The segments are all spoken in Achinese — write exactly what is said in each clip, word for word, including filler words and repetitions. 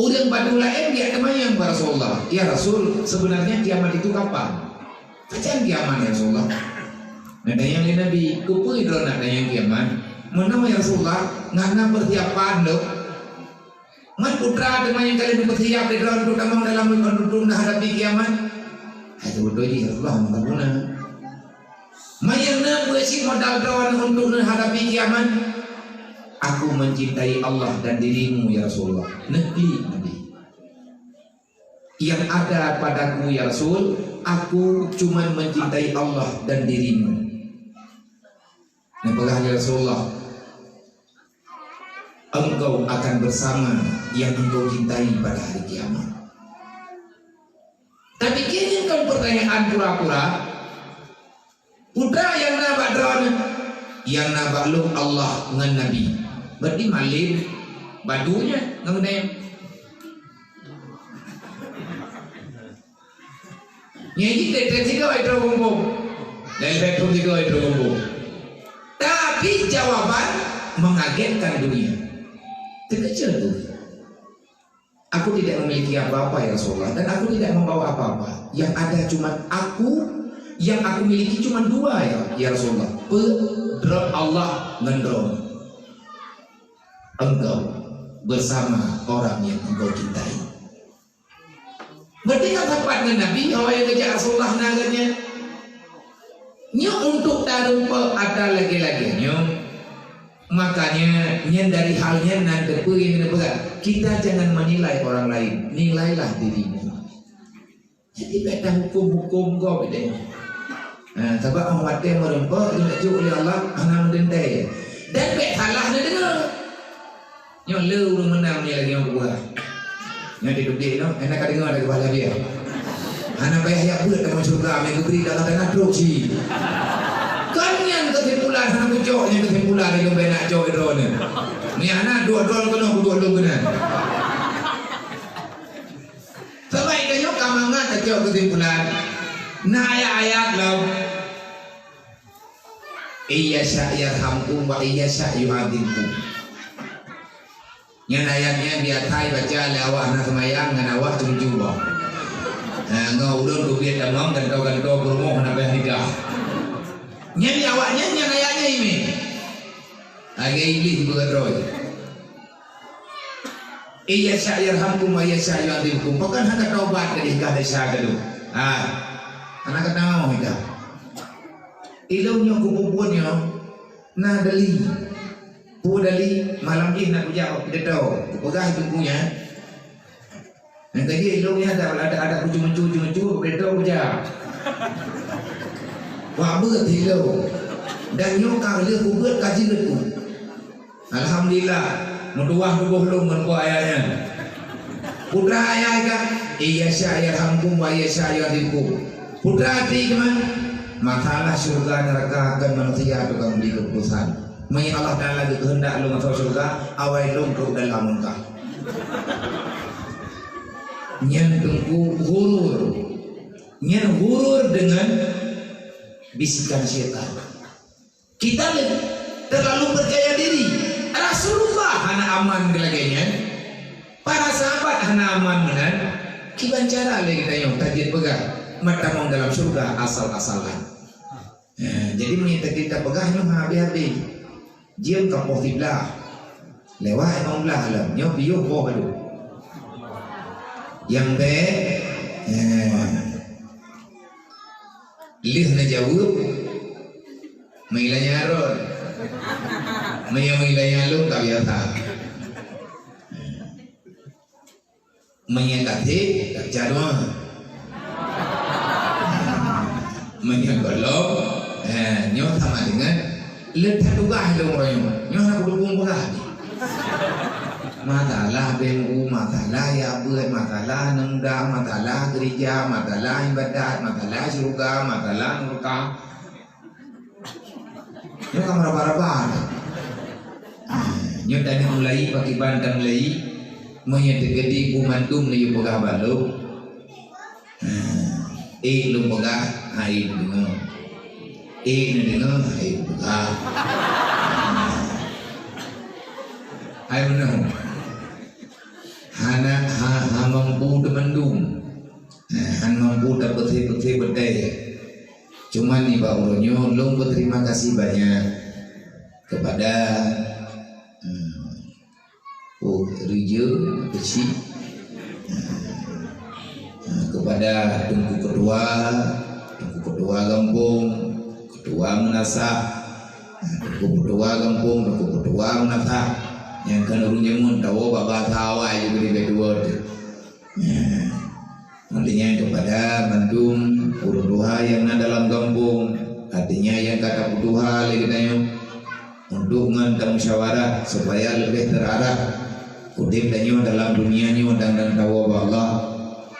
Ureuëng Badu laén geujak teumanyong bak Rasulullah, "Ya Rasul, sebenarnya kiamat itu kapan?" "Pajan kiamat, ya Rasulullah?" Geutanyong lé Nabi, "Keupeue droeneuh neutanyong kiamat? Meunoe, ya Rasulullah, hana peusiapan lom. Man putra teuma nyang ka lheueh neupeusiap lé droeneuh, terutama dalam meukeuntueng neuhadapi kiamat?" Hai teubeutôi jih, "Ya Rasulullah, hana guna." "Man nyang na peue cit modal droeneuh untuk neuhadapi kiamat?" "Aku mencintai Allah dan dirimu, ya Rasulullah." Neuklik Nabi. "Yang ada padaku, ya Rasul, aku cuman mencintai Allah dan dirimu." Neupeugah lé Rasulullah, "Engkau akan bersama yang engkau cintai pada hari kiamat." Tapi kini kan pertanyaan pura-pura. Putra nyang na bak droeneuh, nyang na bak lôn Allah ngon Nabi. Berarti malem Badu nyan ngon Nabi. Nyan jih treb-treb sigoe droe bumbong. Treb-treb sigoe droe bumbong. Tapi jawaban mengagetkan dunia. Terkejut tu. "Aku tidak memiliki apa-apa, ya Rasulullah, dan aku tidak membawa apa-apa. Yang ada cuma aku, yang aku miliki cuma dua, ya, ya Rasulullah. Pe, droe Allah ngon droe. Engkau bersama orang yang engkau cintai." Berarti ka sapat ngon Nabi, awai geujak Rasulullah na geuh nyan. Nyoe untuk tareumpok atra lagée-lagée nyoe. Makanya, nyan dari hal nyan nan teupeue nyang neupeugah, kita jangan menilai orang lain, nilailah dirimu. Jadi, beda hukum-hukum gob deh. Ha, sabab orang watée meureumpok, geujok lé Allah, hana meudendai. Dan bek salah neudeungoe. Nyoe le ureuëng meunang nyoe lagée nyang kupeugah. Nyoe di dubiet nyoe, hana ka deungoe lagée bahasa biasa. Hana payah jak beuet lam syeuruga, meugeubri dalam tanah trok cit. Kan nyan keusimpulan, hana kucok nyan keusimpulan, ilôn bak na cok droeneuh. Nyan hana dua droe keunoe kuduek lôn keunan. Sabab tanyoe ka mangat tacok keusimpulan. Na ayat-ayat lom. "Iyasya yarhamkum wa iyasya yu'adzibkum." Nyan ayat nyan biasa ibaca lé awak hana seumayang ngon awak cucu boh. Ha, ngon ulôn keubiet tamong gantoe-gantoe peurumoh hana payah nikah. Nyan di awak nyan, nyan ayat nyan imé. Lagée Iblih beudroe. "Iyasya yarhamkum wa iyasya yu'adzibkum." Pakon hana taubat dari ka desya geuh. Ha. Hana ka tangau ika. Ilôn nyoe kupubuet nyoe na dali. Peue dali, malam jih na kujak bak pidato. Kupeugah teungku nyan. Nyang ka jeuet ilôn nyan ada, ada, ada kucu-mucu, cucu, beutôi kuja. Wak beuet ilôn. Dan nyoe ka lheueh kubeuet ka jeuet ku. Alhamdulillah, meutuwah tuboh lôn ngon buet ayat nyan. Putra ayat ka, "Iyasya yarhamkum wa iyasya yu'adzibkum." Putra ti teuma, masalah syurga neuraka kon manusia tukang bri keuputusan. Meunyoe Allah Taala geukeuheundak lôn masôk syurga, awai lôn trok dalam meungkah. Nyan teungku ghurur. Nyan ghurur deungon bisikan syaitan. Kita le terlalu percaya diri. Rasulullah hana aman lagée nyan. Para sahabat hana aman meunan. Kiban cara lé geutanyoe tajeuet peugah, meutamong dalam syurga asal-asalan. Eh, jadi meunyoe kita peugah nyoe habéh-habéh. Jeuem ka poh siblaih. Lewat limong blaih lom. Nyoe piôh poh baru. Nyang bék, eh, lheueh neujaweueb, meulanya rot. Meunyoe meulanya lôn ka biasa. Meunyoe gasé, ka peucah dua. Meunyoe gohlom, eh, nyoe sama deungon le that tugaih lôn uroe nyoe. Nyoe hana kupeudukung peugah. Masalah B M U, masalah jak beuet, masalah aneuk muda, masalah geurija, masalah ibadat, masalah syeuruga, masalah neuraka. Nyoe ka meuraba-raba. Ah, nyoe tanyoe mulai pakriban tameulai, meunyoe teukeudi peue mandum neuyue peugah bak lôn. Ah, ék lôn peugah, hai neudeungoe. Ék neudeungoe, hai peugah. Hai meunoe. Hana, teumandum. Eh, han mampu tapeuthé-peuthé batée. Cuman nibak uroe nyoe lôn beuterima kasih banyak kepada, eh, oh, Rija, apa sih? Eh, eh, kepada Teungku Ketua, Teungku Ketua Gampông, Ketua Meunasah, eh, Teungku Ketua Gampông, Teungku Ketua Meunasah, nyang keuneuk ureueng jameun tawoe bak bahasa awai juga di kedua tu. Ya. Artinya kepada mandum ureueng tuha nyang na dalam gampông, artinya nyang ka tapeutuha lé geutanyoe, untuk ngon tamusyawarah supaya leubeh terarah udeb tanyoe dalam dunia nyoe dan, dan tawoe bak Allah.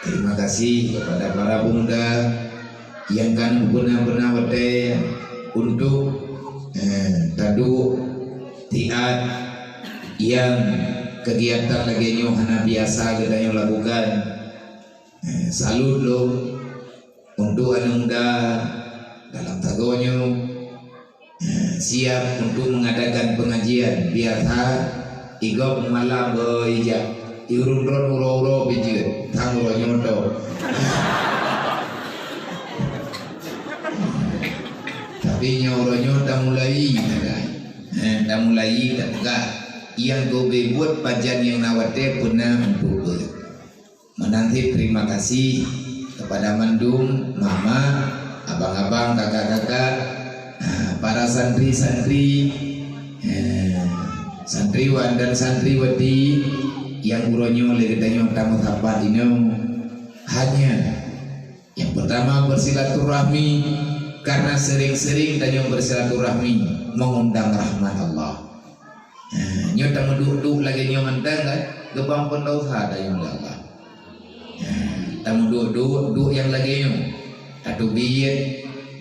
Terima kasih kepada para pemuda nyang ka beuna-beuna watée untuk, eh, taduek tiat nyang kegiatan lagée nyoe hana biasa geutanyoe lakukan. Eh, salut lom untuk aneuk muda dalam sagoe nyoe, eh, siap untuk mengadakan pengajian. Biasa igob malam beu ijak, i ureueng droen uroe-uroe pih jeuet, sang uroe nyoe tok. Tapi nyoe uroe nyoe tamulai, eh, tamulai tapeugah. Nyang geubri buet pajan nyang na watée peuna untuk beuet. Meunan cit terima kasih kepada mandum mama, abang-abang, kakak-kakak, ah, para santri-santri, eh, santriwan dan santriwati nyang uroe nyoe lé geutanyoe tameusapat inoe. Hanya yang pertama bersilaturahmi, karena sering-sering tanyoe bersilaturahmi mengundang rahmat Allah. Nah, nyoe tameuduek-duek lagée nyoe mantong kan, geupeuampon dosa tanyoe lé Allah. Nah, tameuduek-duek, duek nyang lagée nyoe. Tateubiet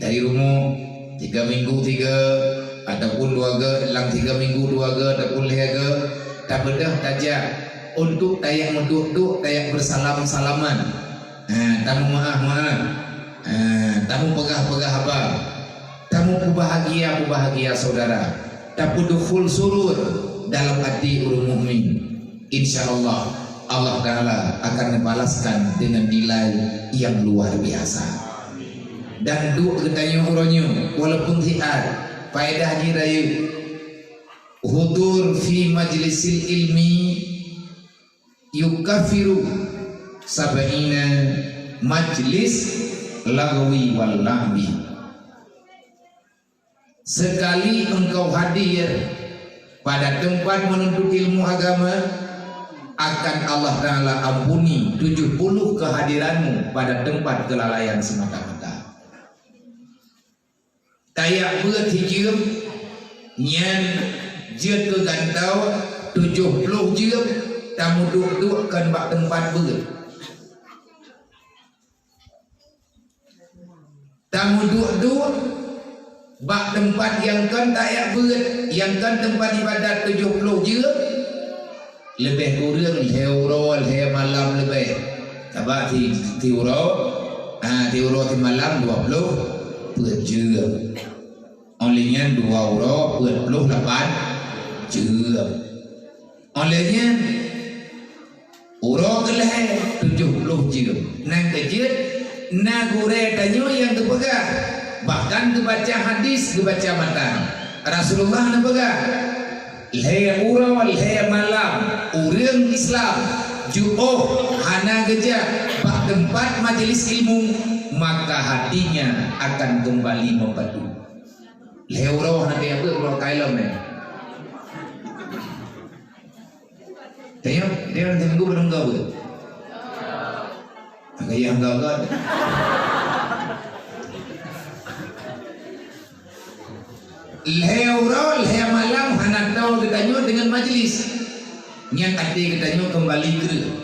dari rumoh, tiga minggu tiga, ataupun dua ga, lam tiga minggu dua ga, ataupun lhée ga, tabeudôh tajak untuk tajak meuduek-duek, tajak bersalam-salaman. Nah, tameumaáh-maáh. Nah, tameupeugah-peugah haba. Tameupeubahgia-peubahgia saudara, tapeudukhul surur dalam até ureueng mukmin. Insya Allah, Allah Ta'ala akan membalaskan dengan nilai yang luar biasa. Dan duek geutanyoe uroe nyoe, walaupun siat, faedah jih rayeuk. Hudur fi majlisil ilmi yukaffiru sab'ina majlis lagwi wal lahwi. Sekali engkau hadir pada tempat menuntut ilmu agama, akan Allah Ta'ala ampuni tujuh puluh kehadiranmu pada tempat kelalaian semata-mata. Tajak beuet hijeuem, nyan jeuet keu gantoe tujoh ploh jeuem, tameuduek-duek kon bak teumpat beuet. Tameuduek-duek bak teumpat nyang kon tajak beuet, nyang kon teumpat ibadat tujoh ploh jeuem, leubeh kureueng lhée uroe lhée malam leubeh. Sabab si, si uroe, ha, si uroe si malam dua ploh peuet jeuem. Óh lheueh nyan dua uroe peuet ploh lapan jeuem. Óh lheueh nyan uroe keulhée tujoh ploh jeuem. Nyang keujeuet na gurée tanyoe nyang geupeugah, bahkan geubaca hadis, geubaca matan. Rasulullah neupeugah, lhée uroe lhée malam ureuëng Islam jiôh hana geujak bak teumpat majeulis ilmu, maka hatinya akan keumbali meupadu. Lhée uroe hana geujak beuet uroe ka ilom nyan. Tanyong, tanyong teungku beuneueng beuet. Gaya enggak-enggak. Lhée uroe lhée malam hana toe geutanyoe deungon majlis. Nyan até geutanyoe keumbali kreueh.